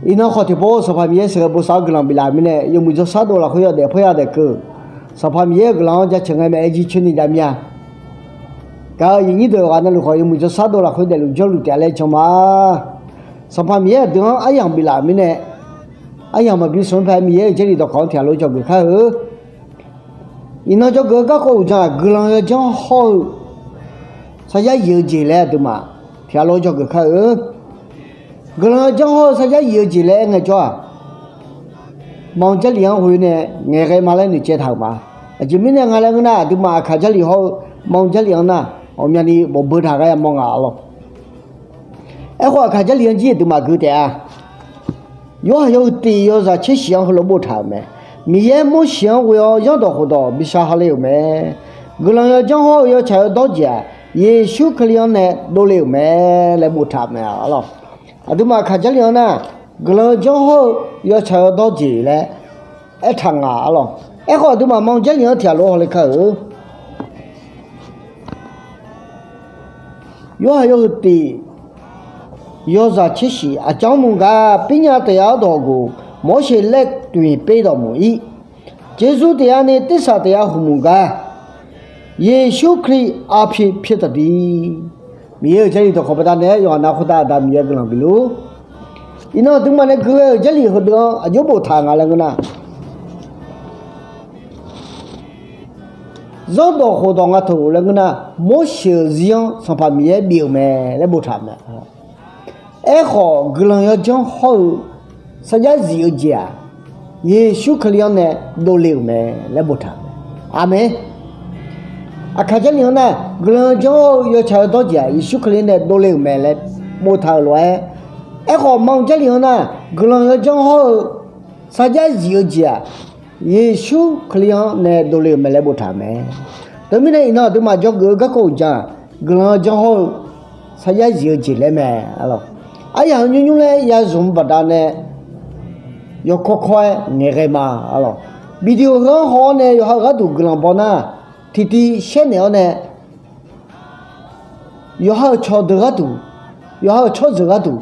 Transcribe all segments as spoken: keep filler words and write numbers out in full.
Iqnan khawf tiqpov Sanqpaq Miqyaer sheuqghae bosav-awr guiqlanq biflaf-euq mirnae, yawmuiq jawrshar dov lafkhoer yawdaef parya daef keuv. Sanqpaq Miqyaer-euq guiqlanq-anr jaceuq ngae mae, aer jircoer ni jav mir-a. Gaq-euq aqyuif aqnyir deuq-aq, navluf khawf yawmuiq jawrshar dov lafkhoer daefluf jawrluf taef-a laer jan ma. Sanqpaq Miqyaer aqdui-anr aryamq biflaf-euq mirnae, aryamq maqbi smq-anr pae Miqyaer-euq Jarlif dawqkawq-anr tiqghaq lof dzawgeuf kar-eu. Iqnan dzawgeuf-eu garkawv uqdzan-aq, guiqlanq yawdzanr hawr-eu sarjax zif-eu jeq laer aqduimaf tiqghaq lof dzawgeuf kar-eu. Guiqlanq yawdzanr hawr-eu sarjax zif-eu jeq laer aer ngaejawr-aq, ma-eu Jarlif-anr ghoe nae ngaeqghae ma laer noeqtsaev taq-euq ma. Aqjeq mirnae nga laer ngeur nar, aqduimaf Aqkaq Jarlif hawr-eu ma-eu Jarlif-anr nar, ghawqmyani bawqbeu taq ghae-a mawr nga-a lawr. Aerkhawf, Aqkaq Jarlif-anr jir aqduimaf gui taef-a. Yorhaq yawhuiq tiq yawzaq tser shif-anr heulof boftaq-euq mae. Miqyaer Morseq-anr ghoe-awr zanrdawq khofdawq bishar hale-euq mae. Guiqlanq yawdzanr hawr-eu yawtsaq yawdawr jeq-aq, Yeqsur Kali-anr nae dovle-euq mae laer boftaq-euq mae-a lawr. Aqduimaf Aqkaq Jarlif-anr nar, guiqlanq yawdzanr hawr-eu yawtsaq yawdawr jeq laer aertaq nga-a lawr. Aerkhawf, aqduimaf ma-eu Jarlif-anr tiqghaq lof hawle kar-eu. Yorhaq yawhuiq tiq yawzaq tser shif, aqcawq-anr muiq gar, pirnya taef-a-awr dawq guf, Morseq laer toeq per dawq muiq-ir, jeqzur taef-a ni tirsaq taef-a huq muiq gar, Yeqsur Kali arpir pyaer taqdir. Miqyaer-euq Jarlif dawqkawq baqdanae-aer yawqha nav khoertav Aqda Miqyaer guiqlanq bifluf-ur. Iqnan aqduimaf nae gui ghae-euq Jarlif heudeuq-anr aqjox boftaq nga laer ngeur nar, zanrdawq khofdawq nga taq-euq laer ngeur nar, Morseq-euq zir-anr Sanqpaq Miqyaer bif-euq mae laer boftaq-euq mae. Aerkhawf, guiqlanq yawdzanr hawr-eu sarjax zif-eu jeq-aq, Yeqsur Kali-anr nae dovle-euq mae laer boftaq-euq mae. Aqmeq. Aqkaq Jarlif-anr nar, guiqlanq yawdzanr hawr-eu yawtsaq yawdawr jeq-aq, Yeqsur Kali-anr nae dovle-euq mae laer boftaq-euq lof-aer, aerkhawf ma-eu Jarlif-anr nar, guiqlanq yawdzanr hawr-eu sarjax zif-eu jeq-aq, Yeqsur Kali-anr nae dovle-euq mae laer boftaq-euq mae. Teumirnae iqnan aqduimaf dzawgeuf-eu garkawv uqdzan-aq, guiqlanq yawdzanr hawr-eu sarjax zif-eu jeq laer mae-a lawr. Aryaq heu nymr nymr laer ya zmq-eu baqdanae yawkawr kawr-aer ngaeqghae ma-a lawr. Video heu-anr haw-awr nae yawqha-euq gharduq guiqlanq baw nar, tiqtiv shaer naeq-awr nae yawqha-euq cawqdeuq gharduq, yawqha-euq tsawrjeuq gharduq,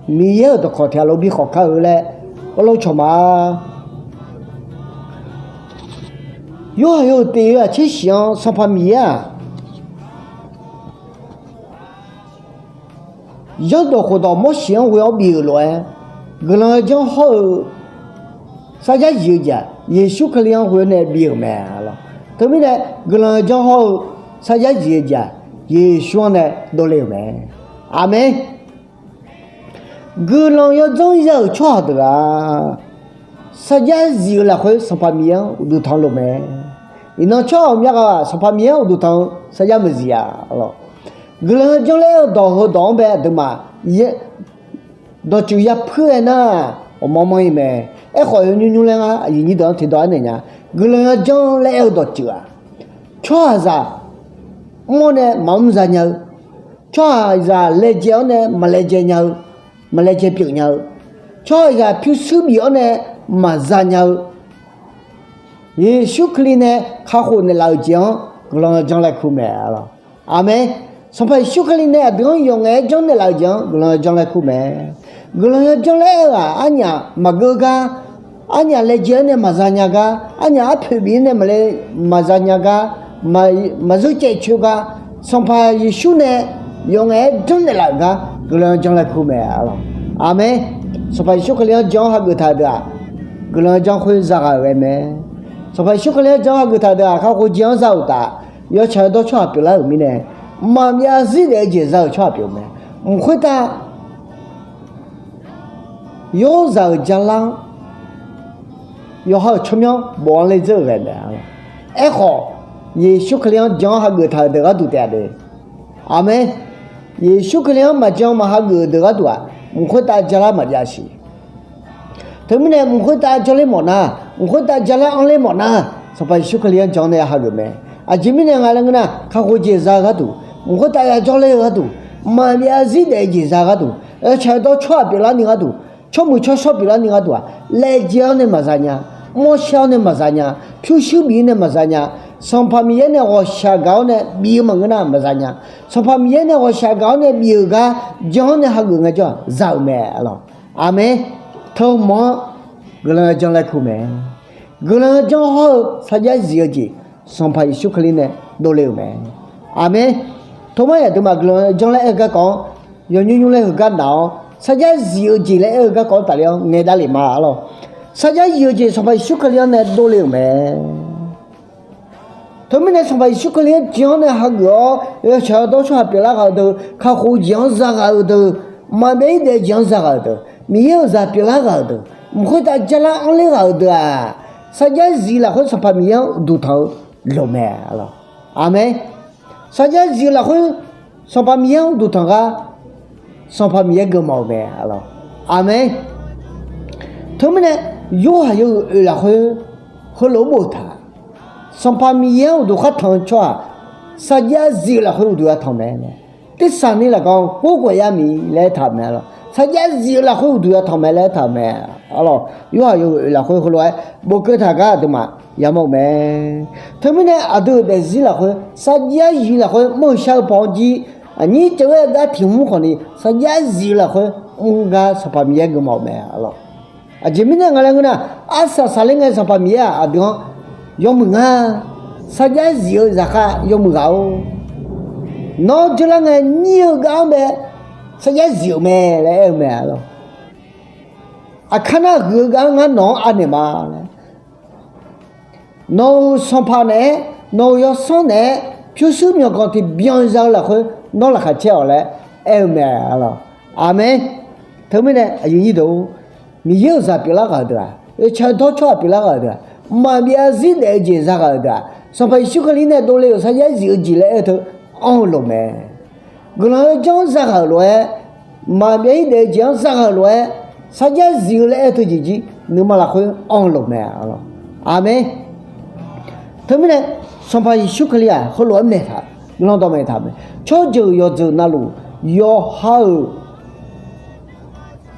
Miqyaer-euq dawqkawq tiqghaq lof bi khawf kar-eu laer, arlawr cawq ma. Yorhaq yawhuiq tiq yawzaq tser shif-anr Sanqpaq Miqyaer-aq, zanrdawq khofdawq Morseq-anr ghoe-awr bif-euq lof-aer, guiqlanq yawdzanr hawr-eu sarjax zif-eu jeq-aq, Yeqsur Kali-anr ghoe-awr nae bif-euq mae-a lawr. Teumirnae guiqlanq yawdzanr hawr-eu sarjax zif-eu jeq-aq, Yeqsur-anr nae dovle-euq mae. Aqmeq. Guiqlanq yawdzanr ya-euq tsawrhaq deuq-aq, sarjax zif-eu lafkhoer Sanqpaq Miqyaer-anr uqduq tanq lof mae. Iqnan tsawrhaq ghawqmya ghaq-aq, Sanqpaq Miqyaer-anr uqduq tanq-eu sarjax maqzif-a lawr. Guiqlanq yawdzanr laer aer-eu dawq heudawq-anr bae aqduimaf dawqtsuif yapuir-aer nar, ghawqmanr manr-ir mae. Aerkhawf, yawnymr nymr laer ngar aqyuif nyir deuq-anr tiqdawq aernaeq nya. Guiqlanq yawdzanr laer aer-eu dawqtsuif-aq, tsawrhaqzaq mr-awr nae maqmr za nya-eu, tsawrhaqzaq laejae-awr nae maq laejae nya-eu, maq laejae pyeuf nya-eu, tsawrhaqzaq pyurshuir bif-awr nae maqza nya-eu, Yeqsur Kali nae kakhof naeqlaf-euq jeq-anr guiqlanq yawdzanr laer kur mae-a lawr. Aqmeq. Sanqpaq Yeqsur Kali nae aqdui-anr yawqngaef-aer janrnaeq laf-euq jeq-anr guiqlanq yawdzanr laer kur mae. Guiqlanq yawdzanr laer aer-eu-aq, arnyaf maqgeur gar, arnyaf laejae-awr nae maqza nya gar, arnyaf arpoeq bif-awr nae maqle maqza nya gar, maqzeur caev coer gar, Sanqpaq Yeqsur nae yawqngaef-aer janrnaeq laf-euq gar guiqlanq yawdzanr laer kur mae-a lawr. Aqmeq. Sanqpaq Yeqsur Kali-anr jan-awr hageuf taq-euq deuq-aq, guiqlanq yawdzanr khoer za ghaq-euq ghae mae. Sanqpaq Yeqsur Kali-anr jan-awr hageuf taq-euq deuq-aq, kakhof jeq-anr za-euq uqtaf, yawtsaq yawdawr tsawrhaq pyeuflar-euq mirnae, maqbyav zir daef-eu jeq za-euq tsawrhaq pyeuf-eu mae. Mq khoertav yawrzaq-euq jalar-anr yawqha-euq tsawrmyanr bofanr ler dzeur-euq ghae mae-a lawr. Aerkhawf, Yeqsur Kali-anr jan-awr hageuf taq-euq deuq gharduq taef-a de. Aqmeq. Yeqsur Kali-anr maqjan maqhageuf-euq deuq gharduq-aq, mq khoertav jalar maqjav siq. Teumirnae mq khoertav jawrler mawfnar, mq khoertav jalar anrler mawfnar, Sanqpaq Yeqsur Kali-anr jan-awr nae hageuf mae. Aqjeq mirnae nga laer ngeur nar, kakhof jeq za-eu gharduq, mq khoertav yajawr ler-eu gharduq, maqbyav zir daef-eu jeq za-eu gharduq, yawtsaq yawdawr tsawrhaq pyeuflarni gharduq, tsawrmuiq tsawrshawr pyeuflarni gharduq-aq, laejae-awr nae maqza nya, mawrshar-awr nae maqza nya, pyurshuir bif-awr nae maqza nya, Sanqpaq Miqyaer nae ghawqshaq gaq-awr nae bif-eu maqngeur nar maqza nya, Sanqpaq Miqyaer nae ghawqshaq gaq-awr nae bif-euq gar jan-awr nae hageuf ngaejawr-aq za-euq mae-a lawr. Aqmeq. Teu hmq-anr guiqlanq-eu janr laer kur mae. Guiqlanq-eu janr hawr-eu sarjax zif-eu jeq Sanqpaq Yeqsur Kali nae dovle-euq mae. Aqmeq. Teu mar yaq deuq maf guiqlanq-eu janr laer aer-eu garkawv-anr yawnymr nymr laer heugar naq-awr, sarjax zif-eu jeq laer aer-eu garkawv-anr tafler-awr ngaeqdavlef ma arlawr. Sarjax zif-eu jeq Sanqpaq Yeqsur Kali-anr nae dovle-euq mae. Teumirnae Sanqpaq Yeqsur Kali-anr jeq-anr nae hageuf-awr yawtsaq yawdawr tsawrhaq pyeuflar ghaq-eu deuq, kakhof jeq-anr za ghaq-euq deuq, maqbyav-ir daef jeq-anr za ghaq-euq deuq, Miqyaer-euq zaq pyeuflar ghaq-euq deuq, mq khoertav jarlar anrler ghaq-euq deuq-aq, sarjax zif lafkhoer Sanqpaq Miqyaer-anr uqduq tanq-eu loq mae arlawr. Aqmeq. Sarjax zif-eu lafkhoer Sanqpaq Miqyaer-anr uqduq tanq gar Sanqpaq Miqyaer geufmawf-euq mae arlawr. Aqmeq. Teumirnae Yorhaq yawhuiq oeq lafkhoer heulof-aer boftaq, Sanqpaq Miqyaer-anr uqduq khar tanq-eu tsawrhaq sarjax zif-eu lafkhoer uqduq ya tanq mae nae, tersaqni lafkawv-anr ghoer gawq ya miq laer aertaq-euq mae arlawr. Sarjax zif-eu lafkhoer uqduq ya tanq mae laer aertaq-euq mae arlawr. Yorhaq yawhuiq oeq lafkhoer heulof-aer bofkeuv taq gar aqduimaf yamawr-eu mae. Teumirnae aqdui-euq daefzir lafkhoer sarjax zif lafkhoer mr-eu shar-eu paw-anr jir, aqnyir caev-aer gar tiq hmq khawfni sarjax zif-eu lafkhoer mr gar Sanqpaq Miqyaer geufmawf-euq mae arlawr. Aqjeq mirnae nga laer ngeur nar, arsaq saqler ngae Sanqpaq Miqyaer-aq aqdui-anr yawmuiq ngar, sarjax zif-eu zaqkhav yawmuiq ghaq-or, nawr dzeurlar ngae nyir-eu gar-anr bae sarjax zif-euq mae laer aer-eu mae arlawr. Aqkar nar huiq-eu gar-anr ngar nawq-anr anaeq ma laer, nawq-euq sanqpaq naeq-aer, nawq-euq yawsanr naeq-aer pyurshuir myawqganq tiqbyan za-eu lafkhoer nawr laqkhaq caer-awq laer aer-eu mae arlawr. Aqmeq. Teumirnae aqyuif nyir deuq-or, Miqyaer-euq zaq pyeuflar ghaq-euq deuq-aq, oeqtaq-eu dawr tsawrhaq pyeuflar ghaq-euq deuq-aq, maqbyav zarzir daef-eu jeq za ghaq-euq deuq-aq, Sanqpaq Yeqsur Kali nae dovle-euq sarjax zif-eu jeq laer aer-eu teu anr-eu loq mae. Guiqlanq-eu janr-anr za ghaq-euq lof-aer, maqbyav-ir daef-eu jeq-anr za ghaq-euq lof-aer, sarjax zif-eu laer aer-eu teu jeq jir nuima lafkhoer anr-eu loq mae arlawr. Aqmeq. Teumirnae Sanqpaq Yeqsur Kali-aq heulof-aer maeqtaq, guiqlanq dawqmaeq taq mae. Tsawrjeuq yawqjeuq navluf yawqha-euq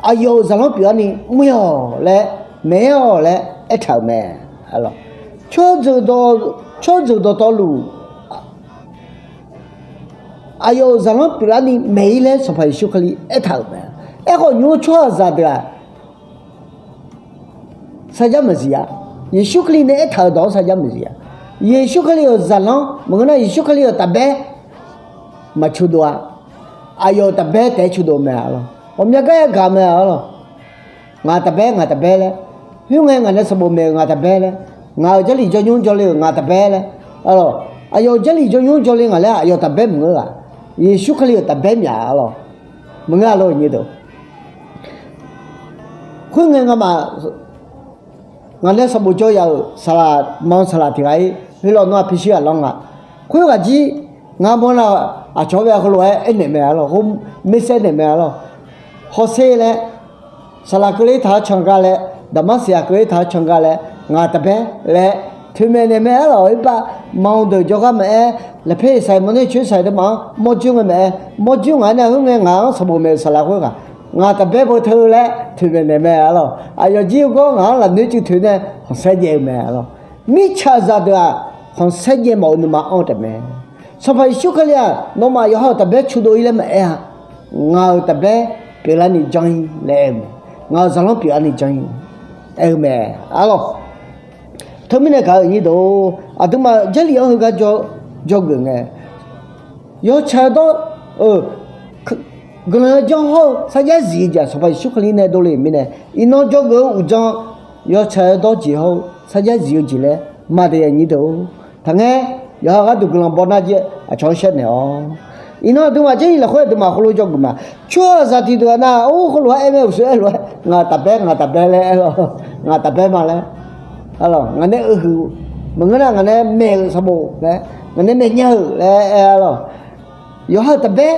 aqyawf-euq zaqlanr pyeuflarni mr-awq laer, maeq-awq laer aertaq-euq mae. Tsawrjeuq dawqtawvluf aqyawf-euq zaqlanr pyeuflarni maeq-ir laer Sanqpaq Yeqsur Kali aertaq-euq mae. Aerkhawf nymr-eu tsawrhaqzaq deuq-aq, sarjax maqzif-a. Yeqsur Kali nae aertaq-euq dawq-anr sarjax maqzif-a. Yeqsur Kali-euq zaqlanr maqngeur nar, Yeqsur Kali-euq taqbaer maqcu dov-a. Aqyawf-euq taqbaer taef-aer cu dov mae arlawr. Ghawqmya gar yagaq mae arlawr. Ngaq taqbaer, ngaq taqbaer laer. Khoerngae ngaq nae sanqbof maeq-euq ngaq taqbaer laer. Ngaq-euq Jarlif jawrnymr jawrle-euq ngaq taqbaer laer. Arlawr, aqyawf-euq Jarlif jawrnymr jawrle ngaq laer aqyawf taqbaer maqngeur-aq. Yeqsur Kali-euq taqbaer myaq arlawr. Maqngeur arlawr nyi deuq. Khoerngae ngamaf ngaq nae sanqbof jawr ya-euq saqlaq, ma-eu saqlaq tiq ghaq-ir heulof nawr-aq pyurshuir ghaq lanr nga. Khoerghaq jir ngar mawrlar-eu aqcawq-anr bae heulof-aer aernaeq mae arlawr. Hawr maeqsaer naeq mae arlawr. Hawsher laer, saqlaq keuvler taq-awr can gar laer, Daqmarsiq-aq keuvler taq-awr can gar laer, ngaq taqbaer laer toeqmaeq naeq mae arlawr. Oerbar ma-eu deuq jawrgar maqaer, lafper saq-iq mawrner coer saq-iq deuq maf-anr mawrjoer ngae maqaer, mawrjoer ngaq-anr nae khoerngae ngaq-anr sanqbof maeq-euq saqlaq khoerghaq ngaq taqbaer beu teu laer toeqmaeq naeq mae arlawr. Aqyawf jir-eu gawr ngaq-anr lafnoer cuiv toeq nae khanqsaer jaev-eu mae arlawr. Mirtsaqzaq deuq-aq, khanqsaer jaev mawf-eu nuima anr-eu taef mae. Sanqpaq Yeqsur Kali-aq, nawmaf yawqha-euq taqbaer cu dov-ir laer maqaer-a. Ngaq-euq taqbaer pyeuflarni janr-ir laer aer-eu mae. Ngaq-euq zaqlanr pyeuflarni janr-ir aer-eu mae arlawr. Teumirnae gaq-euq nyir deuq-or, aqduimaf Jarlif-anr heugar jawrgeuf ngae, yawtsaq-eu dawr-eu guiqlanq-eu janr hawr-eu sarjax zif-eu jeq-aq Sanqpaq Yeqsur Kali nae dovle-euq mirnae, iqnan jawrgeuf-eu uqdzan yawtsaq-eu dawr jeq hawr-eu sarjax zif-eu jeq laer maqdaef-a nyir deuq-or. Taqngaer yawqha gharduq guiqlanq bawnar jir aqcawq-anr shaer naeq-awq. Iqnan aqduimaf Jarlif lafkhoer aqduimaf heulof jawrgeuf ma. Tsawrhaqzaq tiqdeuq-aq nar, or heulof-aer aer mae uqshoe aer lof-aer ngaq taqbaer, ngaq taqbaer laer aer-awq. Ngaq taqbaer ma laer arlawr. Ngaq nae oehuiq maqngeur nar, ngaq nae maeq-euq sanqbof laer, ngaq nae maeq nya-euq laer aer arlawr. Yawqha-euq taqbaer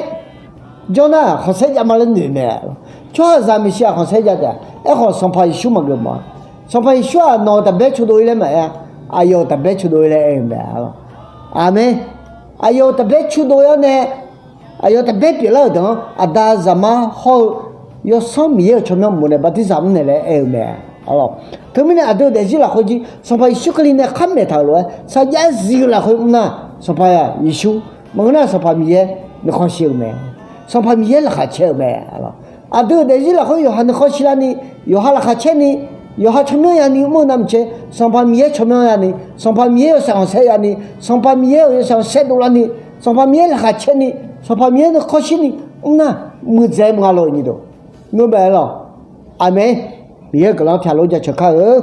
jawr nar khanqsaer jav ma laer noeq mae arlawr. Tsawrhaqzaq maeqshi-aq khanqsaer jav taef-a. Aerkhawf Sanqpaq Yeqsur maqgeuf mawf-a. Sanqpaq Yeqsur-aq nawq-euq taqbaer cu dov-ir laer maqaer-a. Aqyawf-euq taqbaer cu dov-ir laer aer-eu mae arlawr. Aqmeq. Aqyawf-euq taqbaer cu dov-ir-awr nae aqyawf taqbaer pyeuflar-euq deuq-anr Aqda, Zaqmar hawr-eu Yawsanr Miqyaer-euq tsawrmyanr mq nae bartirsaq mr naeq laer aer-eu mae arlawr. Teumirnae aqdui-euq daefzir lafkhoer jir Sanqpaq Yeqsur Kali nae khar maeqtaq-euq lof-aer sarjax zif-eu lafkhoer mr nar, Sanqpaq Yeqsur maqngeur nar Sanqpaq Miqyaer nuikhanr shir-eu mae. Sanqpaq Miqyaer laqkhaq caer-euq mae arlawr. Aqdui-euq daefzir lafkhoer yawqha nuikhanr shirlarni, yawqha laqkhaq caerni, yawqha tsawrmyanr yani mr-eu navmaqtser, Sanqpaq Miqyaer tsawrmyanr yani, Sanqpaq Miqyaer-euq saeqghanq saer yani, Sanqpaq Miqyaer-euq yawshaef saerdov larni, Sanqpaq Miqyaer laqkhaq caerni, Sanqpaq Miqyaer nuikhanr shirni mr nar, muiqdzaeq maqnga lor nyiq deuq. Ngeur bae-aer lawq. Aqmeq. Miqyaer-euq guiqlanq-anr pyaq lof jaceuq kar-eu.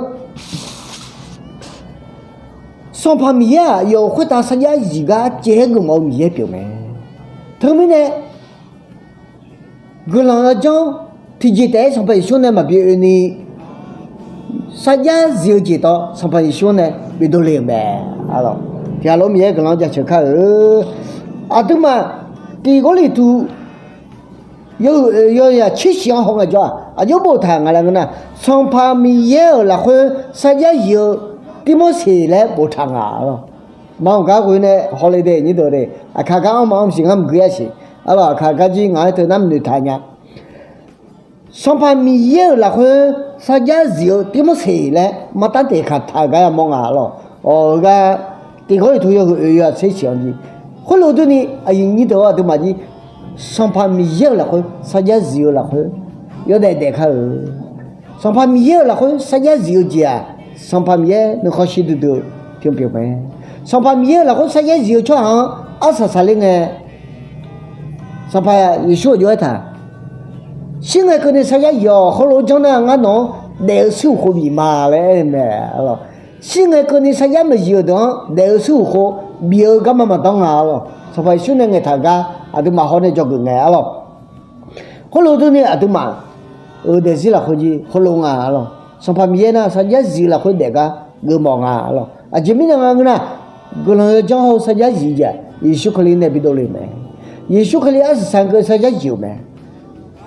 Sanqpaq Miqyaer-aq, yawf-euq khoertav sarjax zif gar caev-aer geufmawf-eu Miqyaer pyeuf mae. Teumirnae, guiqlanq yawdzanr tiqjeq taef-aer Sanqpaq Yeqsur nae maqbi oeni, sarjax zif-eu jeq tawv Sanqpaq Yeqsur nae bi dovle-euq mae. Tiqghaq lof Miqyaer guiqlanq-anr jaceuq kar-eu. Aqduimaf tiq Gawrliqtu yawhuiq oeq yawzaq tser shif-anr haw ngaejawr-aq, aqjox boftaq nga laer ngeur nar, Sanqpaq Miqyaer-euq lafkhoer sarjax zif-eu Tirmorseq laer boftaq nga lawq. Maqanr gar ghoe nae hawle de nyir deuq de, aqkaq gar anr maqanr maqsiq ngar maqgui-a siq. Arlawq, aqkaq gar jir ngaq-aer teu nar maqnoeq taq nya. Sanqpaq Miqyaer-euq lafkhoer sarjax zif-eu Tirmorseq laer martar taeq kaq taq-eu gar yamawr nga lawq. Awq, heugar tiq Gawrliqtu yawhuiq oeq yawzaq tser shif-anr jir. Khoerlof durni aqyuif nyir deuq-anr aqduimaf jir, Sanqpaq Miqyaer-euq lafkhoer sarjax zif-eu lafkhoer yawdaef daef kar-eu. Sanqpaq Miqyaer-euq lafkhoer sarjax zif-eu jeq-aq, Sanqpaq Miqyaer nuikhanr shir duidui-eu pyeufpyeuf mae. Sanqpaq Miqyaer-euq lafkhoer sarjax zif-eu tsawrhaq-anr arsaq saqler ngae, Sanqpaq Yeqsur-euq jov-aer taq, shir ngae keuvni sarjax zif-awq. Khoerlof-aer janr nar, ngar nawq-anr daef-eu shuir uq khov bif ma laer aer-eu mae. Shir ngae keuvni sarjax maqzif-euq deuq-anr daef-eu shuir uq khov bif-eu garma maqdanr nga arlawq. Sanqpaq Yeqsur nae ngaeqtaq gar aqduimaf hawr nae dzawgeuf ngae arlawq. Khoerlof durni aqduimaf-euq daefzir lafkhoer jir khoerlof nga arlawq. Sanqpaq Miqyaer nar sarjax zif-eu lafkhoer daef gar geufmawf nga arlawq. Aqjeq mirnae nga ngeur nar, guiqlanq yawdzanr hawr-eu sarjax zif jeq-aq, Yeqsur Kali nae bidov le-euq mae. Yeqsur Kali arsaq saqler keuv sarjax zif-euq mae.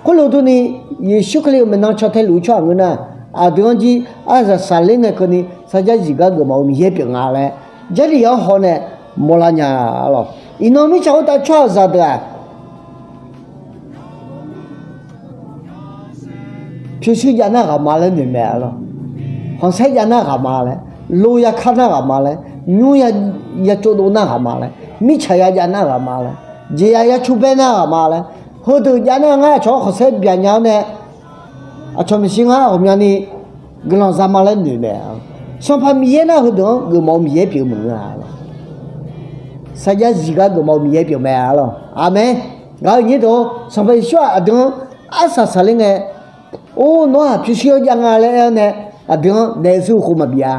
Khoerlof durni, Yeqsur Kali-euq maeqnan caw tae luf-eu tsawrhaq ngeur nar, aqdui-anr jir arsaq saqler ngae keuvni sarjax zif gar geufmawf-eu Miqyaer pyeuf nga laer Jarlif-anr haw nae mawrlar nya arlawq. Iqnan mirtsaq khoertav tsawrhaqzaq deuq-aq, pyurshuir jav nar ghaq ma laer noeq mae arlawq. Khanqsaer jav nar ghaq ma laer, lo ya kar nar ghaq ma laer, nymr ya tsovdov nar ghaq ma laer, mirtsaq ya jav nar ghaq ma laer, jeqya ya cu baer nar ghaq ma laer, heudeuq jav nar ngar aqcawq-anr khanqsaer byaqnya-awr nae, aqcawq maeqshi ngar ghawqmyani guiqlanq za ma laer noeq mae. Sanqpaq Miqyaer nar heudeuq-anr geufmawf-eu Miqyaer pyeuf-eu maqngeur-a. Sarjax zif gar geufmawf-eu Miqyaer pyeuf mae arlawq. Aqmeq. Ngaq-euq nyir deuq-or, Sanqpaq Yeqsur-aq aqdui-anr arsaq saqler ngae, or nawr-aq pyurshuir-anr jav nga laer aer-awr nae, aqdui-anr daef-eu shuir uq khov maqbif-a.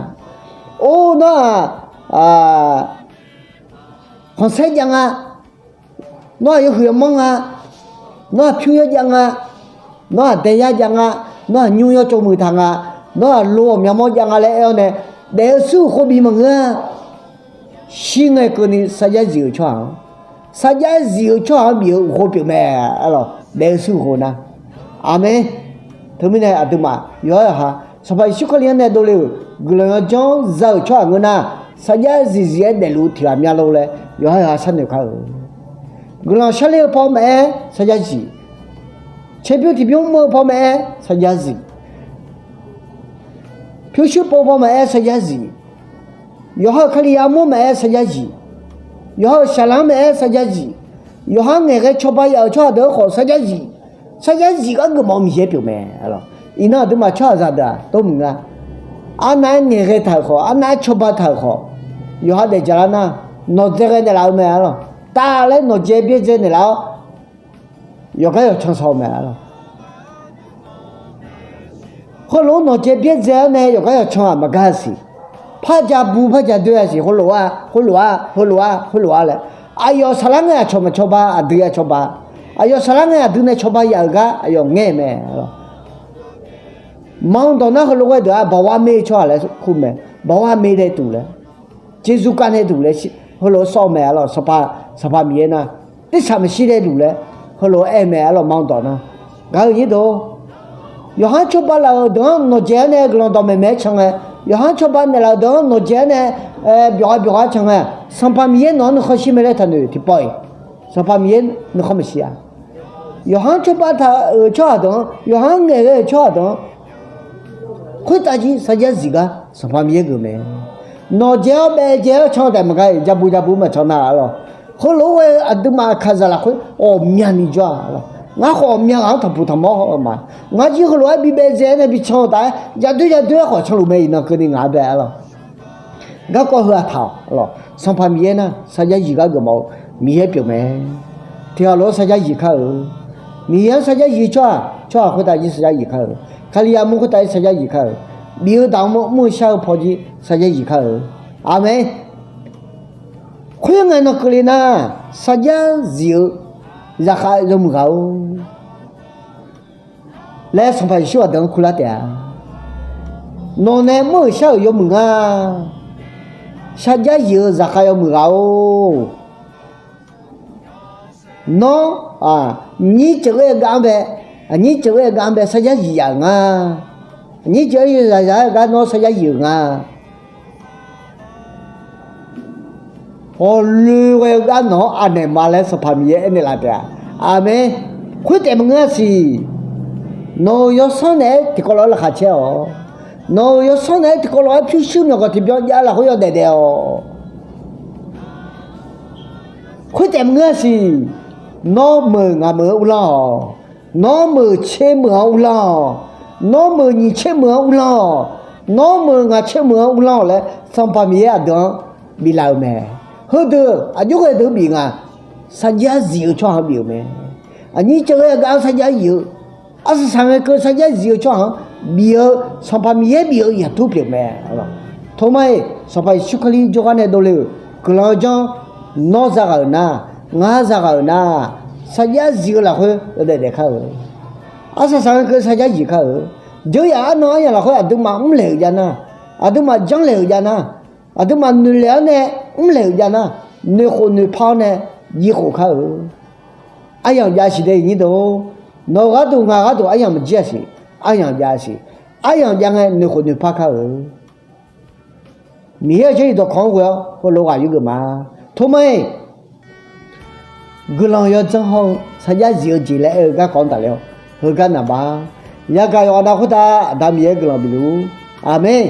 Or nawr-aq khanqsaer jav nga, nawr-aq yawhuiq yawmanr nga, nawr-aq pyur yawjav nga, nawr-aq daeyar jav nga, nawr-aq nymr yawtsov muiq taq nga, nawr-aq lo ghawqmya mawr jav nga laer aer-awr nae, daef-eu shuir uq khov bif maqngeur-a. Shir ngae keuvni sarjax zif-euq tsawrhaq-anr, sarjax zif-eu tsawrhaq-anr bif-eu uq khov pyeuf mae arlawq. Daef-eu shuir uq khov nar. Aqmeq. Teumirnae aqduimaf yawqha yawqha Sanqpaq Yeqsur Kali-anr nae dovle-euq guiqlanq yawdzanr za-euq tsawrhaq ngeur nar, sarjax zif zif-aer daefluf tiq ghaq mya lor laer yawqha yawqha sharnoeq kar-eu. Guiqlanq sharler-eu paw maqaer sarjax zif, tserbymr tiqbymr mr-eu paw maqaer sarjax zif, pyurshuir pov paw maqaer sarjax zif, yawqha-euq Kali armur maqaer sarjax zif, yawqha-euq saqlaq-anr maqaer sarjax zif, yawqha ngaeqghae cawba yaf-euq tsawrhaq deuq-anr khawf sarjax zif, sarjax zif gar geufmawf-eu Miqyaer pyeuf mae. Iqnan aqduimaf tsawrhaqzaq deuq-aq dawrmuiq nga. Arnav-aer ngaeqghae taq-euq khawf, arnav-aer cawba taq-euq khawf, yawqha daefdzaq lar nar, nawqdzae ghae naeqlaf-eu mae arlawq. Tavlaer nawqdzae byaerdzae naeqlaf-awr, yawqgar yawqcan shaw-eu mae arlawq. Khoerlof-aer nawqdzae byaerdzae-awr nae yawqgar yawqcan-aq maqgar-a siq. Parja bu parja doer-a siq. Khoerlof-a, khoerlof-a, khoerlof-a, khoerlof-a laer, aqyawf saqlar ngae aqcawq maqcawba, aqdui ya cawba. Aqyawf saqlar ngae aqdui nae cawba yaf-euq gar aqyawf ngaer-eu mae arlawq. Manq dawq nar heulof ghae deuq-aq bawqghaq mir-eu tsawrhaq laer kur mae. Bawqghaq mir dae tuq laer, jeqzuq kav nae tuq laer, heulof-aer sawr-eu mae arlawq. Sanqpaq Miqyaer nar, tirsaq maqshir dae tuq laer, heulof-aer aer-eu mae arlawq. Manq dawq nar, gaq-eu nyir deuq-or, yawqha-anr cawba laf-euq deuq-anr nawqdzae-awr nae guiqlanq dawqmaeq maeq-aer can ngae, yawqha-anr cawba naeqlaf-euq deuq-anr nawqdzae-awr nae byawq ghaq byawq ghaq can ngae, Sanqpaq Miqyaer nawq-anr nuikhanr shir mae laer taqnoeq tiqpawf-iq, Sanqpaq Miqyaer nuikhanr maqshir-a. Yawqha-anr cawba taq-euq tsawrhaq deuq-anr, yawqha-anr ngaeqghae-euq tsawrhaq deuq-anr, khoertav jir sarjax zif gar Sanqpaq Miqyaer geuf mae. Nawqdzae-awr baev dzae-awr can taef maqgar-iq, jabu jabu maqcan nar arlawq. Heulof-aer ghae-eu aqduimaf aqkaqzaq lafkhoer ghawqmyani jawr-a arlawq. Ngar khawf myav ghaq-anr tanqpuq tanqmawr haw-eu ma. Ngar jir heulof-aer bi baezae-aer nae bi can-eu taf-aer, jadoer jadoer-aer khawf canluf mae iqnan keuvni ngaq-anr bae-a lawq. Garkawv heu-aq taq-awq lawq. Sanqpaq Miqyaer nar sarjax zif gar geufmawf-eu Miqyaer pyeuf mae. Tiqghaq lof-aer sarjax zif kar-euq. Miqyaer-anr sarjax zif-eu tsawrhaq, tsawrhaq khoertav jir sarjax zif kar-euq. Kalizaq mur khoertav jir sarjax zif kar-euq. Bif-eu daq-anr mr-eu shar-eu paw jir sarjax zif kar-euq. Aqmeq. Khoerngae nan keuvle nar, sarjax zif-eu zaqkhav yawmuiq ghaq-or laer Sanqpaq Yeqsur aqdui-anr kurlar taef-a. Nawq nae mr-euq shar-euq yawmuiq nga. Sarjax zif-eu zaqkhav yawmuiq ghaq-or. Nawr, aqnyir ceuq-aer ghav-anr bae, aqnyir ceuq-aer ghav-anr bae sarjax zif yaf-euq nga. Aqnyir ceuq-aer zaqzaq-aer ghav nawr sarjax zif-euq nga. Hawloe ghae-eu gar nawq-anr anaeq ma laer Sanqpaq Miqyaer aernaeq laf taef-a. Aqmeq. Khoertaef maqngeur-a siq. Nawq-euq yawsanr naeq-aer tiqkawv lof-aer laqkhaq caer-awq. Nawq-euq yawsanr naeq-aer tiqkawv lof-aer pyurshuir myawqganq tiqbyan jav lafkhoer yawdaef daef-awq. Khoertaef maqngeur-a siq. Nawr meuq ngaq meuq-anr uvlanr-awq. Nawr meuq tser meuq-anr uvlanr-awq. Nawr meuq nyiq tser meuq-anr uvlanr-awq. Nawr meuq ngaq tser meuq-anr uvlanr-awq laer Sanqpaq Miqyaer aqdui-anr biflaf-euq mae. Heudeuq aqjox ghae deuq bif nga. Sarjax zif-eu tsawrhaq-anr bif-euq mae. Aqnyir ceuq-aer ghav-anr sarjax zif-eu, arsaq saqngae keuv sarjax zif-eu tsawrhaq-anr bif-eu, Sanqpaq Miqyaer bif-eu yaqtur pyeuf mae. Tormar-iq Sanqpaq Yeqsur Kali jawrgar nae dovle-euq guiqlanq-eu janr, nawr zaghaq-euq nar, ngar zaghaq-euq nar, sarjax zif-eu lafkhoer yawdaef daef kar-euq. Arsaq saqngae keuv sarjax zif kar-euq. Jeuryaq arnan aryamq lafkhoer aqduimaf mrlaeq-euq jav nar, aqduimaf janrlaeq-euq jav nar, aqduimaf noeqlaeq-awr nae mrlaeq-euq jav nar, noeqkhof noeqpar-awr nae jifkhof kar-euq. Aryamq jav siq dae iqnyir deuq-or, nawq-eu gharduq ngaq-eu gharduq aryamq maqjir-a siq. Aryamq jav siq. Aryamq jav ngae noeqkhof noeqpar kar-euq. Miqyaer-euq jarlif dawqkawq-anr ghoe-awr heulof ghaq yurgeuf ma. Tormar-iq guiqlanq yawdzanr hawr-eu sarjax zif-eu jeq laer aer-eu garkawv-anr tafler-awr, heugar naqbar. Yagaq yawqha nav khoertav Aqda Miqyaer guiqlanq bifluf-ur. Aqmeq.